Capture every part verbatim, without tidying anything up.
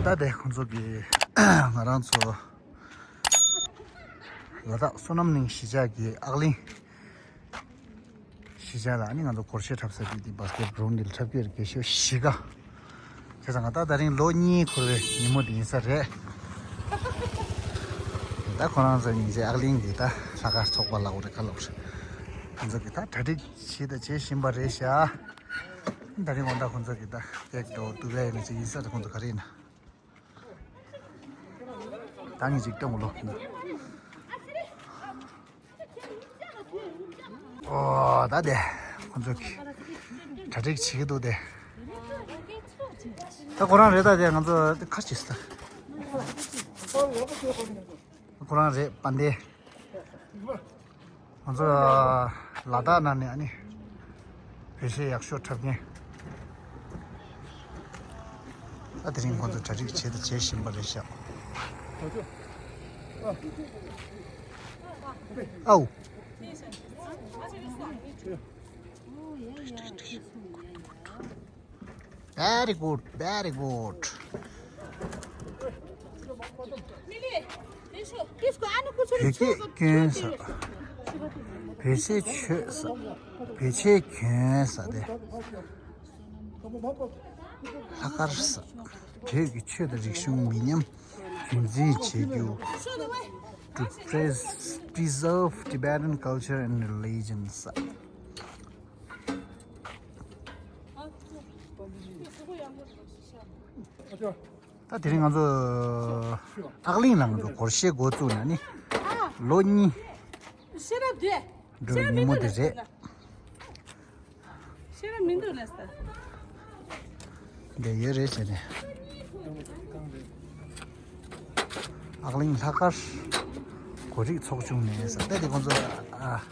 ད་དེ་ཁོང་ཚོ་གི་ང་རང་ཚོ་ལ་དྭགས་བསོད་ནམས་གླིང་གཞིས་ཆགས་ཀྱི་ཨག་གླིང་གཞིས་ཆགས་ལ་ནི་ང་ཚོ་སྒོར་གཞས་འཁྲབ་ས་དེ་དེ་བྷ་སི་ཀེ་ཊི་གྷི་རའུན་ཌི་འདིར་འཁྲབ་ཀྱི་ཡོད་རེད། རྒན་ཤོས་གཞིས་ཀ་བྱས་ཙང་ད་དེ་རིང་ལོ་གཉིས་འཁོར་བའི་ཉིན་མོ་དེ་ཡིན་ས་རེད། ད་ཁོ་རང་ཚོ་ཉིན་མཚན་ཨག་གླིང་གི་ད་ལྷག་དཀར་ཚོགས་པ་ལབ་དགོས་རེད་ག་ལབ་རེད། ཁོང་ཚོ་གི་ད་གྲ་སྒྲིག་བྱེད་ད་བྱེད་བཞིན་པ་རེད་ཤག་ད་རིང་དགོང་དག་ཁོང་ཚོ་གི་ད་ཀེག་འདྲ་བོ་གཏུབ་ཡ་ཡིན་ན་ཅིག་ཡིན་ས་རེད། ཁོང་ཚོ་ག་རེ་ཡིན་ན། ད་ངས་ཅིག་སྟོན་གོ་ལོ། ཨོ་ད་དེ་ཁོང་ཚོ་གི་གྲ་སྒྲིག་བྱེད་ཀྱི་འདུག་དེ། ད་ཁོ་རང་རེད། ད་དེ་ང་ཚོ་ཁ་ཅིག་ད་ཁོ་རང་རེད་པ་འདི། ང་ཚོ་ལ་དྭགས་ནང་ནས་ཨ་ནི་བོད་གཞས་ཡག་ཤོས་འཁྲབ་མཁན། ད་དེ་རིང་ཁོང་ཚོ་གྲ་སྒྲིག་བྱེད་དང་བྱེད་བཞིན་པ་རེད་ཤག་ཨའུ། Very good, very good. བོད་སྐད་སྐྱོན་ས། བོད་ཆས་མཆོད་ས། བོད་ཆས་གྱོན་ས་དེ། ལྷག་དཀར་ས། བོད་ཀྱི་ཆོས་དང་རིག་གཞུང་མི་ཉམས་རྒྱུན་འཛིན་བྱེད་རྒྱུ། To pres- preserve Tibetan culture and religion ས། ད་དེ་རིང་ང་ཚོ་ཨག་གླིང་ལ་ང་ཚོ་སྒོར་གཞས་འགོ་བཙུགས་ནས་ནི་ལོ་གཉིས་འགྲོ་བའི་ཉིན་མོ་དེ་རེད། ཤེས་རབ་མི་འདུག་ལ་ས། འདི་ཡོད་རེད་ཟེར་ནས། ཨག་གླིང་ལྷག་དཀར་གོ་རིག་ཚོགས་ཆུང་ནས་ཟེར་ཏེ་དེ་ཁོང་ཚོ་ཨ་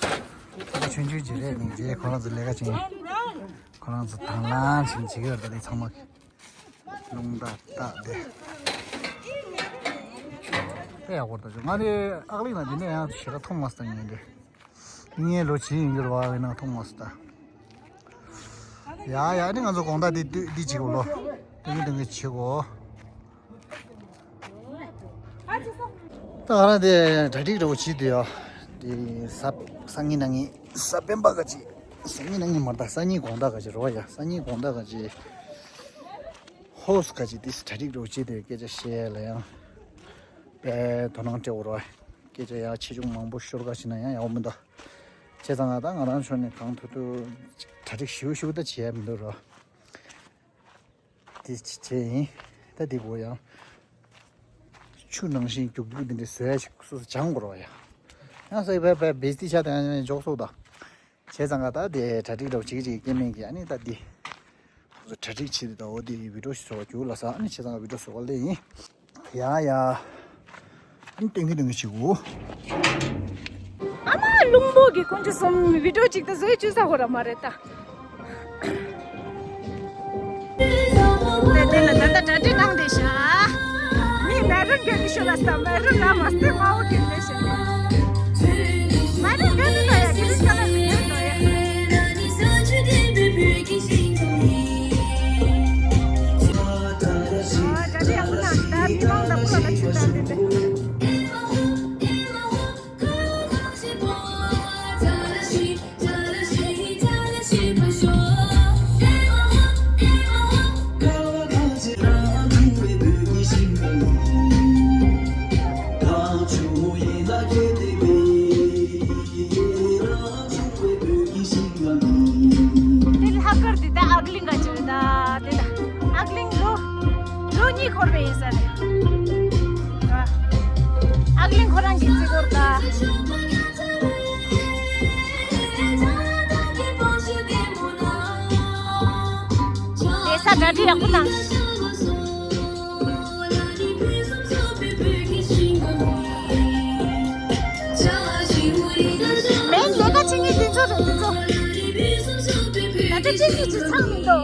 ཚོགས་པ་ཆུང་ཆུང་ཅིག་རེད། ནི་རྗེས་ཁོ་རང་ཚོ་ལས་ཀ་བྱེད་ཁོ་རང་ཚོ་དང་བླངས་བྱེད་བྱེད་ཀྱི་ཡོད་རེད། དེ་ཚང་མ་རླུང་རྟ་རྟ་དེ་དཔེ་ཡག་པོ་རེད། ད་ང་ནི་ཨག་གླིང་ལ་འདི་ནས་ཡང་ཞེ་དྲག་མཐོང་མ་སོང་ངས་འདི། ངའི་ལོ་ཆེན་ཡིན་གྱི་རེད་བ། ཡིན་ན་མཐོང་མ་སོང་ད། ཡ་ཡ་ནི་ང་ཚོ་དགོང་དག་འདི་འདི་བྱེད་དགོས་ལོ། ཏིང་ཏིང་གི་བྱེད་དགོས། ད་ང་རང་དེ་གྲ་སྒྲིག་འདྲ་བོ་བྱེད་དུས་ཡ། དེ་ས་སང་ཉིན་གནངས་ཉིན་གཟའ་སྤེན་པ་ག་ཅིག་གཟའ་ཉིན་གནངས་ཉིན་མ་རེད་ད། སང་ཉིན་དགོང་དག་ག་ཅིག་རེད་བ་ཡ། སང་ཉིན་དགོང་དག་ག་ཅིག་ཧོ་སི་ག་ཅིག་དེ་གྲ་སྒྲིག་འདྲ་བོ་བྱེད་དུས་སྐད་ཆ་བཤད་ལ་ཡང་དཔེ་དོ་སྣང་སྤྲད་དགོས་རེད་བ། སྐད་ཆ་ཡག་ཆེ་ཆུང་མང་པོ་ཤོར་ག་ཕྱིན་ན་ཡང་ཡག་པོ་མི་འདུག་བྱས་ཙང་ང་ད་ང་རང་ཕྱོགས་ནས་གང་ཐུབ་ཐུབ་གྲ་སྒྲིག་ཞིབ་ཞིབ་ད་བྱས་མི་འདུག་རོ། དེ་བྱས་ཡིན། ད་འདི་གོ་ཡང་ཆུ་ནང་བཞིན་རྒྱུག་རྒྱུག་འདི་འདྲ་བཟོས་ཡ་ཞིག་སོ་སོ་སྦྱང་དགོས་རོ་ཡ། ཡང་སོ་ཡི་བས་བས་བེ་སྟི་ཆ་དང་ཡང་འཇོག་སོགས་ད། བྱས་ཙང་ང་ད་དེ་གྲ་སྒྲིག་འདྲ་བོ་བྱེད་ཀྱི་བྱེད་ཀྱི་སྐྱེ་དམན་གྱི་ཨ་ནི་ད་འདི། ཁོ་ཚོ་གྲ་སྒྲིག་བྱེད་དེ་ད་འོ་དེ་བི་ཌིའོ་ཞིག་བཟོ་བ་རྒྱུགས་ལ་ས་ཨ་ནི་བྱས་ཙང་བི་ཌིའོ་བཟོ་བ་ལས་ཡིན། ཡ་ཡ། ཨ་ནི་སྟོན་གི་སྟོན་གི་བྱེད་དགོས། ཨ་མ་རླུང་པོ་གི་དཀོན་མཆོག་གསུམ། བི་ཌིའོ་གཅིག་ད་བཟོས་བཅུག་ས་ཧོ་ར་མ་རེད་ད། དེ་དེ་ལ་ད་ལྟ་གྲ་སྒྲིག་གནང་བསྡད་ཤག་མི་མེ་རོན་གྱོན་ནི་ཤོད་ལ་ས། མེ་རོན་ལ་མ་སྟེ་དམར་པོ་གྱོན་བསྡད་ཤག་མེ་རོན་གྱོན་ནི་ད་ཡ་གི་རིགས་ག་ལ་མི་གྱོན་ནོ་ཡ། ཨ་གྲ་སྒྲིག་ཡག་པོ་གནང་ད། མི་མང་ལ་ཕུ་ལ་ཆུ་བཏང་བསྡད་དེ། དེ་ལྷག་དཀར་དེ་ད་ཨག་གླིང་ག་ཅིག་རེད་ད། དེ་ད་ཨག་གླིང་ལོ་ལོ་གཉིས་འཁོར་བའི་ཡིན་ས་རེད། ཨག་གླིང་ཁོ་རང་གི་རྩེ་སྐོར་ད། དེ་ས་གྲ་སྒྲིག་ཡག་པོ་གནང་། མེད་ལས་ཀ་བྱེད་མཁན་དེ་ཚོ་རེད་དེ་ཚོ། ད་ལྟ་ཅི་ཞིག་ཅི་ཚང་མི་འདུག་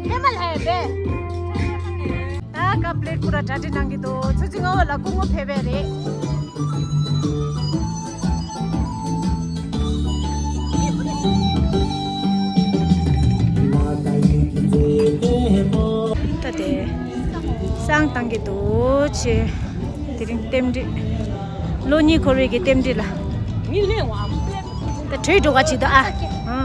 ཕེབས་མ་ལྷ་ཡ་པས། ད་ཀ་པི་ལེ་ཊི་ཁོ་ར་གྲ་སྒྲིག་གནང་གི་འདུག་ཚོད་ཅིག་སྔ་བོ་ལ་སྐུ་ངོ་ཕེབས་པས་རེད། ད་ བསང་བཏང་གི་འདུག་ཅེས། དེ་རིང་རྟེན་འབྲེལ། ལོ་གཉིས་འཁོར་བའི་གི་རྟེན་འབྲེལ་ལ། ད་བྲོས་འགྲོ་ག་ཅིག་འདུག་ཨ། ཨ།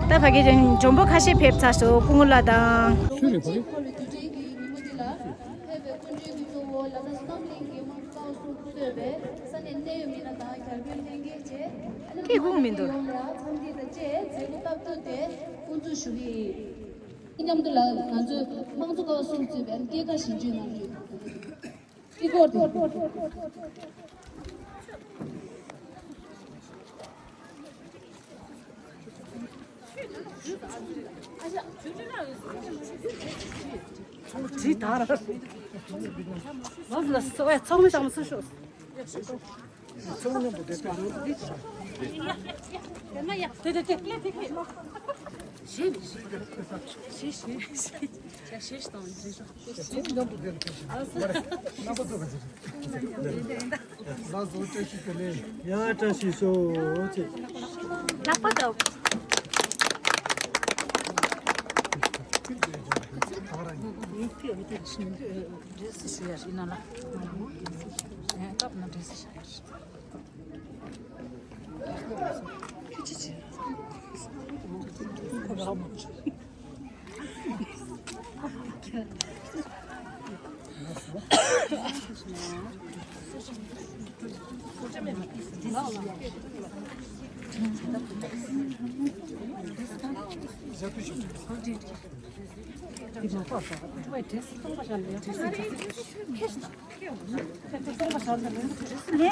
ད་ཕ་གི་ཅན་འཇོན་པོ་ཁ་ཤས་ཕེབས་ཚར་སོང་སྐུ་ངོ་ལགས་དང་། ཕེབས་པའི་སྐུ་མགྲོན་གྱི་གཙོ་བོ་ལ་དྭགས་སི་པད་གླིང་གི་དམངས་གཙོ་ཀའུན་སིལ་གཙོས་པའི་ས་གནས་གནད་ཡོད་མི་སྣ་དང་རྒྱ་དཔོན་ལྷན་རྒྱས་བཅས་ཨ་ནི་སྐད་ཁུག་མི་འདུག་ཡོངས་ལ་འཚམས་འདྲི་དང་བཅས་མཛད་སྒོ་སྟབས་བསྟུན་ཏེ་དབུ་འཛུགས་ཞུ་གི་ཡིན། མཉམ་དུ་ལ་ང་ཚོས་དམངས་གཙོ་ཀའུན་སིལ་གཙོས་པའི་སྐྱེས་སྐར་བཞེས་བརྗོད་གནང་རྒྱུ། ཨི་སྐོར་དེ། ཚོང་ཁྲི་དར། ལོ་ལ་སོ་ཡ་ཚོང་མི་ཚང་མ་སུ་ཤོག་ཚོང་མཉམ་དུ་བསྡད་པ། དེ་དེ་དེ་ཀླད་དེ་ཀླད། ཞེས་ཞེས་ཞེས་ཞེས་ཞེས་ཞེས་དང་ཞེས་ཞེས། ཚོང་མཉམ་དུ་བསྡད་པ་ཞེས་ཞེས། རྣམ་པ་ཚོ་ག་ཚོད། ལགས་སོ་བཀྲ་ཤིས་བདེ་ལེགས། ཡ་བཀྲ་ཤིས་ཤོག་ཅེས། ལག་པ་འདྲ། ཡིན་ཕི་ཡ་མི་དེ་ཕྱིན་འདྲེས་སུ་ཞུ་ཡ་ཡིན་ན་ལ། ཡ་སྐབས་ན་འདྲེས་སུ་ཞུ་ཡ་ཡིན།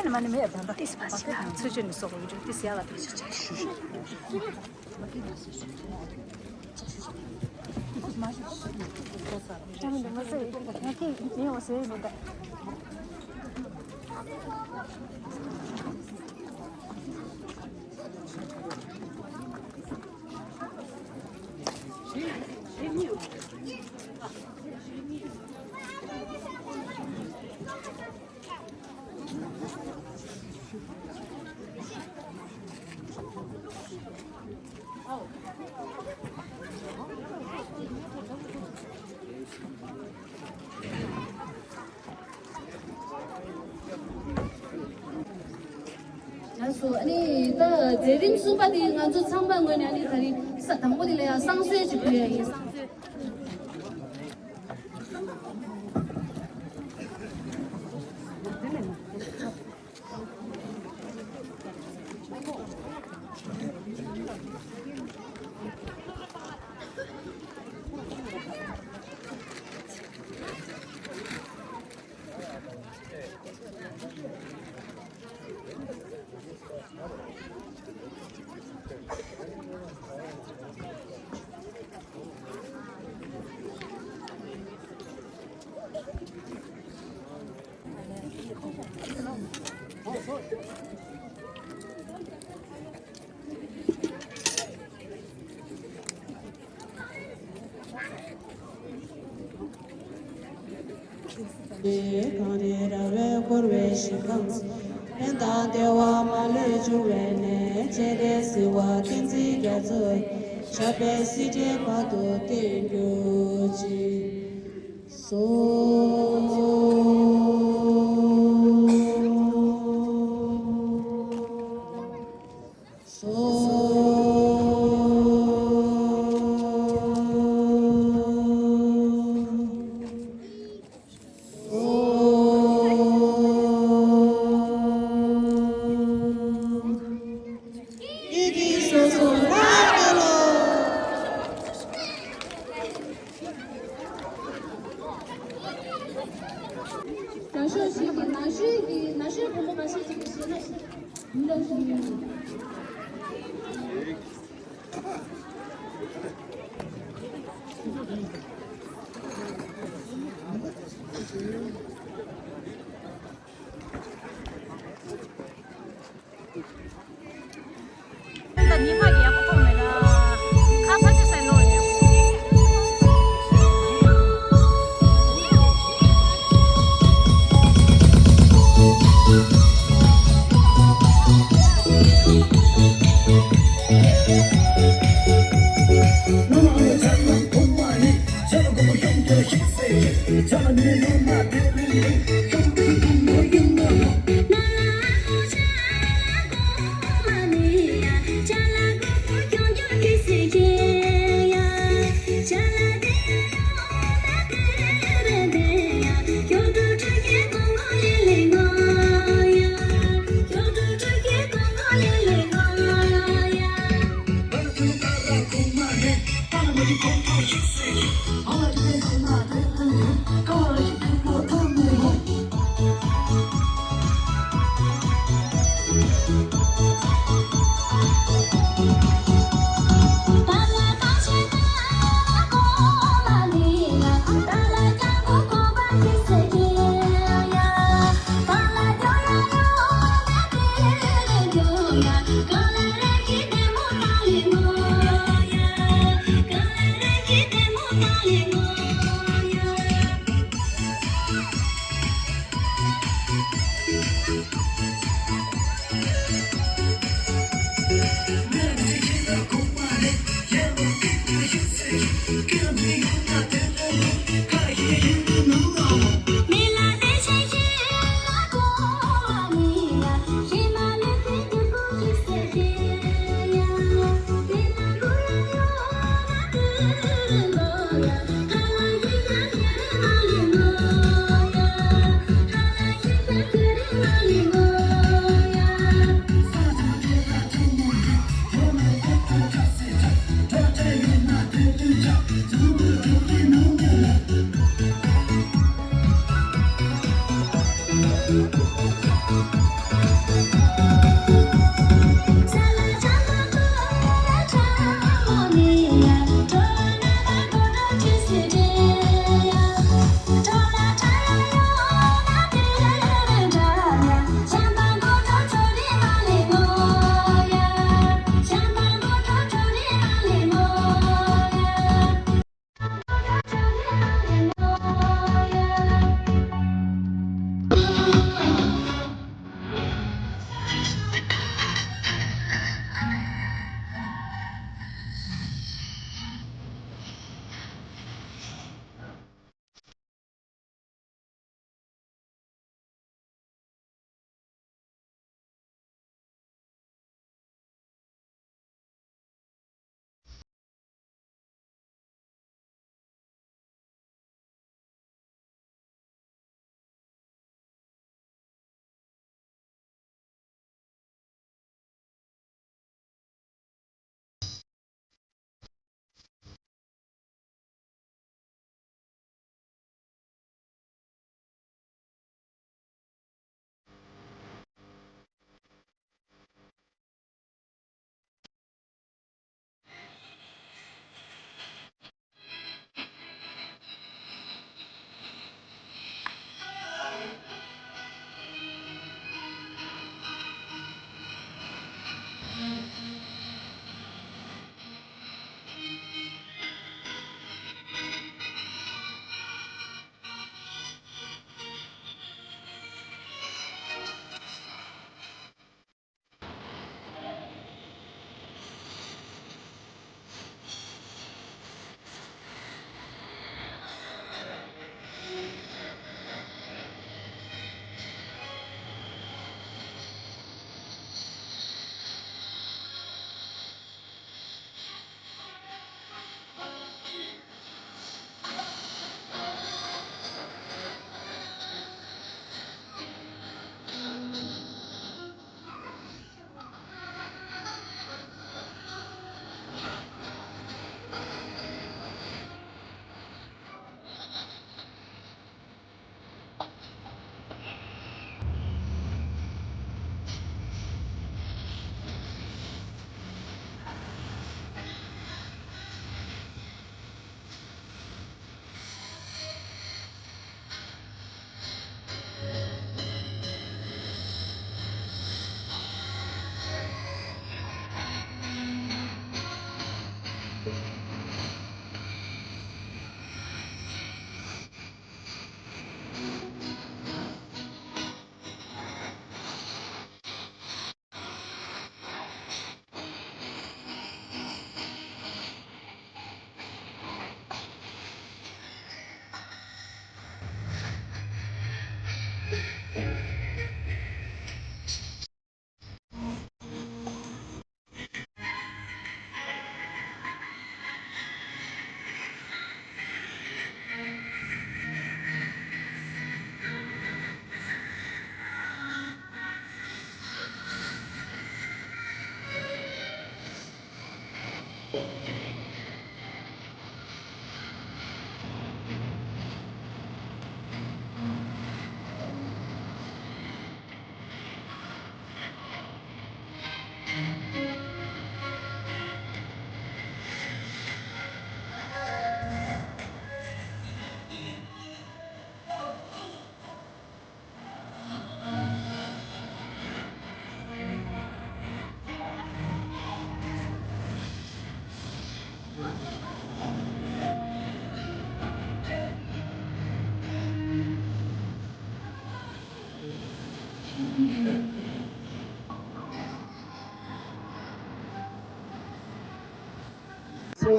ལན་མ་ནི་མེད་དམ་པ་ཏིས་མ་ཞིག་ཚུལ་ཆུ་ནི་སོགས་ཡོད་ཏིས་ཡ་ལ་ཏིས་ཆ་ཞུ་ཞུ། ལགས་སོ། ཨ་ནི་ད་མཛད་རིམ་གསུམ་པ་དེ་ང་ཚོ་ཚང་མ་ངོས་ནས་ཨ་ནི་ད་རིང་ས་དང་པོ་དེ་ལ་ཡང་བསང་གསོལ་ཅིག་ཕུལ་ཡ་ཡིན། བསང་གསོལ། གངས་རི་ར་བས་བསྐོར་བའི་ཞིང་ཁམས་སུ། ཕན་དང་བདེ་བ་མ་ལུས་འབྱུང་བའི་གནས། སྤྱན་རས་གཟིགས་དབང་བསྟན་འཛིན་རྒྱ་མཚོ་ཡི། ཞབས་པད་སྲིད་མཐའི་བར་དུ་བརྟན་གྱུར་ཅིག་གསོལ། གསོལ། གསོལ། ཡིད་ཀྱི་སོ་སོ་ལ་བསྐྱལ་ལོ། ན་གཞོན་ཞིག་གིས་ན་གཞོན་གྱི་ན་གཞོན་བུ་མོ་ཁ་ཤས་ཅིག་གིས་ཞེ་ན། ད་ཉི་མ་ཡག་པོ་མཐོང་མེད་ན། ཁ་ཕར་ཚུར་སེ་ལོ་ཡག་པོ།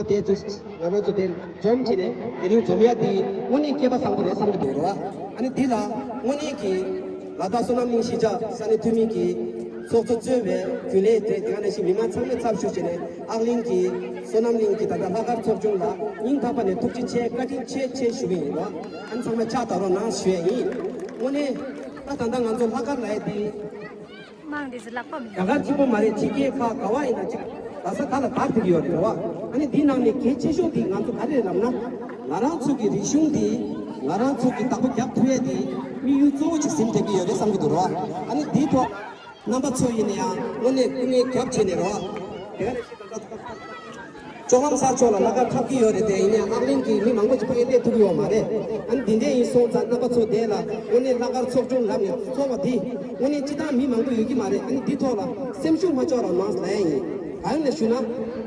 དེ་ཚོ་ང་རང་ཚོ་དེ་འཛོམས་བྱས་ནས་དེ་རིང་འཛོམས་ཡ་དེ་དངོས་གནས་སྐལ་པ་བཟང་པོ་རེད་བསམ་གྱི་འདུག་རེད་བ། ཨ་ནི་འདི་ལ་དངོས་གནས་ཀྱི་ལ་དྭགས་བསོད་ནམས་གླིང་གཞིས་ཆགས་ས་གནས་འཐུས་མི་གི་ཚོགས་གཙོ་གཙོས་པའི་རྒྱུན་ལས་དེ་དེ་ག་ནང་བཞིན་མི་མང་ཚང་མས་ཚབ་ཞུས་བྱས་ནས་ཨག་གླིང་གི་བསོད་ནམས་གླིང་གི་ད་ལྟ་ལྷག་དཀར་ཚོགས་ཆུང་ལ་སྙིང་ཐག་པ་ནས་ཐུགས་རྗེ་ཆེ་བཀའ་དྲིན་ཆེ་ཆེ་ཞུ་གི་ཡིན་རེད་བ། ཨ་ནི་ཚང་མས་ཕྱག་བརྡབ་རོགས་གནང་ཞུ་ཡ་ཡིན། དངོས་གནས་ད་ད་ལྟ་ང་ཚོ་ལྷག་དཀར་ལ་ཡ་དེ། དམངས་འདི་ཚོ་ལག་པ་མི་རྒྱ་གར་གཅིག་པོ་མ་རེད། ཕྱི་རྒྱལ་ཁག་ག་བ་ཡིན་ན་གཅིག་ལ་ས་ད་ལ་དར་ཐུབ་ཀྱི་ཡོད་རེད་བ། ཨ་ནི་འདི་ནང་ནས་གལ་ཆེ་ཤོས་འདི་ང་ཚོ་ག་རེ་རེད་ལབ་ན། ང་རང་ཚོ་གི་རིག་གཞུང་འདི་ང་རང་ཚོ་གི་བདག་པོ་རྒྱབ་ཐུབ་ཡས་འདི་དམིགས་ཡུལ་གཙོ་བོ་ཅིག་ཟིན་བསྡད་ཀྱི་ཡོད་རེད་བསམ་གྱི་འདུག་རེད་བ། ཨ་ནི་འདིའི་ཐོག་རྣམ་པ་ཚོ་ཡིན་ན་ཡང་དངོས་གནས་སྐུ་ངལ་རྒྱབ་བྱས་ནས་རེད་བ། དེ་ག་ནས་ཅོག་ལམ་སར་ཕྱོགས་ལ་ལྷག་དཀར་འཁྲབ་ཀྱི་ཡོད་རེད་དེ། ཡིན་ནའི་ཨག་གླིང་གི་མི་མང་པོ་ཅིག་ཕ་གིར་སླེབས་ཐུབ་ཀྱི་ཡོད་མ་རེད། ཨ་ནི་འདི་འདྲས་ཡིན་སོང་ཙང་རྣམ་པ་ཚོ་དེ་ལ་དངོས་གནས་ལྷག་དཀར་ཚོགས་ཆུང་ལབ་ནས་ཚོགས་པ་འདི་དངོས་གནས་སྤྱི་བཏང་མི་མང་པོ་ཡོད་ཀྱི་མ་རེད། ཨ་ནི་འདི་ཐོག་ལ་སེམས་ཤུགས་མ་ཆག་རོགས་གནང་ལབ་ཡ་ཡིན། གང་ལ་ཞུ་ན་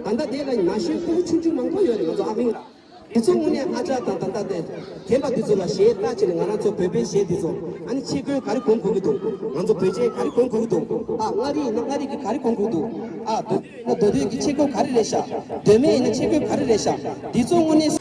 ད་ལྟ་དེ་ལ་ན་གཞོན་ཕྲུ་གུ་ཆུང་ཆུང་མང་པོ་ཡོད་རེད་ང་ཚོ་ཨག་གླིང་ལ། དེ་ཚོ་དངོས་གནས་ཨ་ཅག་དང་ད་ལྟ་དེ་རྒན་པ་འདི་ཚོ་ལ་གཞས་ལྟ་བྱས་ནས་ང་རང་ཚོ་བོད་པའི་གཞས་འདི་ཚོ་ཨ་ནི་ཆས་གོས་ག་རེ་གོན་དགོས་ཀྱི་འདུག་ང་ཚོ་བོད་ཆས་ག་རེ་གོན་དགོས་ཀྱི་འདུག་ཨ་མངའ་རིས་ཡིན་ན་མངའ་རིས་ཀྱི་ག་རེ་གོན་དགོས་འདུག་ཨ་མདོ་སྟོད་ཡིན་ན་མདོ་སྟོད་ཀྱི་ཆས་གོས་ག་རེ་རེད་ཤག་མདོ་སྨད་ཡིན་ན་ཆས་གོས་ག་རེ་རེད་ཤག་འདི་ཚོ་དངོས་གནས།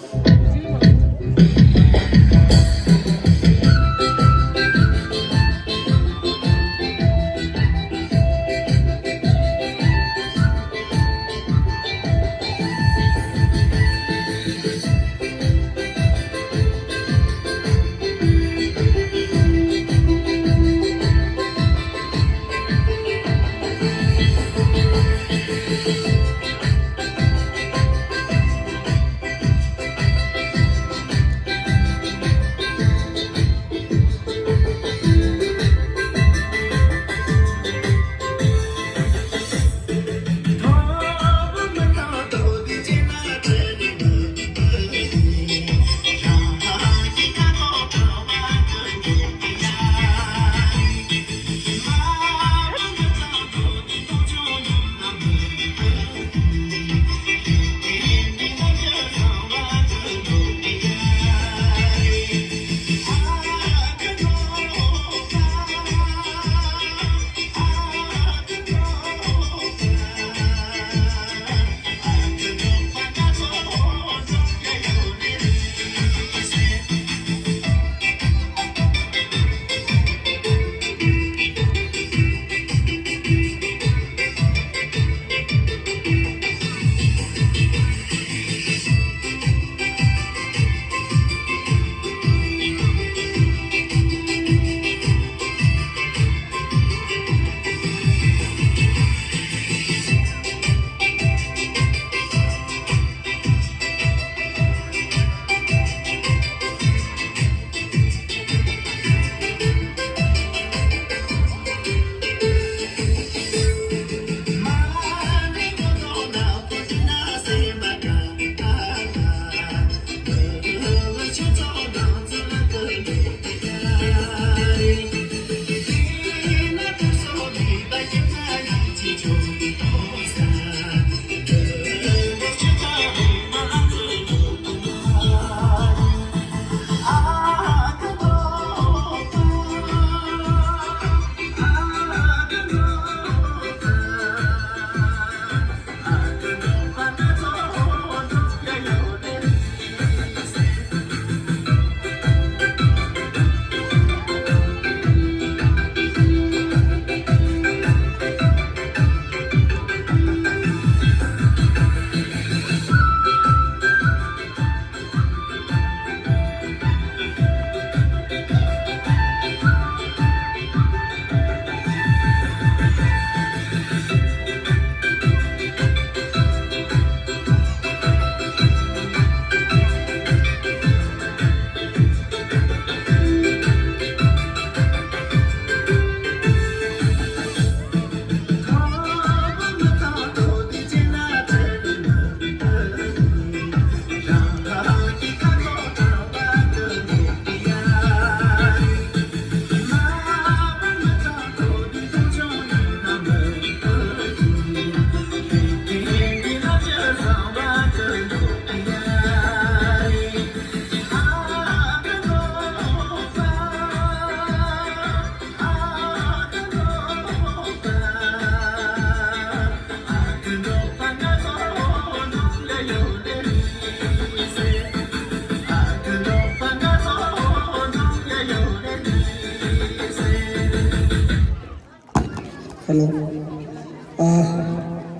ཨ།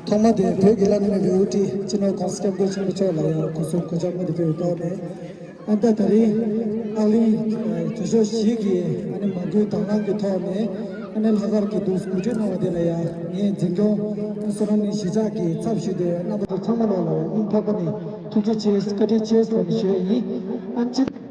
ཐོག་མ་དེ་བོད་ཀྱི་བླ་ན་མེད་པའི་དབུ་ཁྲིད་སྤྱི་ནོར་༸གོང་ས་༸སྐྱབས་མགོན་ཆེན་པོ་མཆོག་ལ་ཡང་སྐུ་གཟུགས་གུས་ཕྱག་སྔོན་དུ་ཕུལ་བའི་ཐོག་ནས། ཨ་ད་ད་རིང་ཨ་གླིང་དྲི་ཤོག་བཞི་གི་ཨ་ནི་མ་བསྐུལ་དང་བླངས་ཀྱི་ཐོག་ནས་ཨ་ནི་ལྷག་དཀར་གྱི་འདུ་འགོ་ཁྲིད་གནང་བ་དེ་ལ་ཡང་ངས་འཛིན་སྐྱོང་བསོད་ནམས་གླིང་གཞིས་ཆགས་ཀྱི་ཚབ་ཞུས་ཏེ་རྣམ་པ་ཚོ་ཚང་མ་ལོག་ལ་སྙིང་ཐག་པ་ནས་ཐུགས་རྗེ་ཆེ་བཀའ་དྲིན་ཆེ་ཟེར་ནས་ཞུ་ཡ་ཡིན། ཨ་ནི་སྤྱི།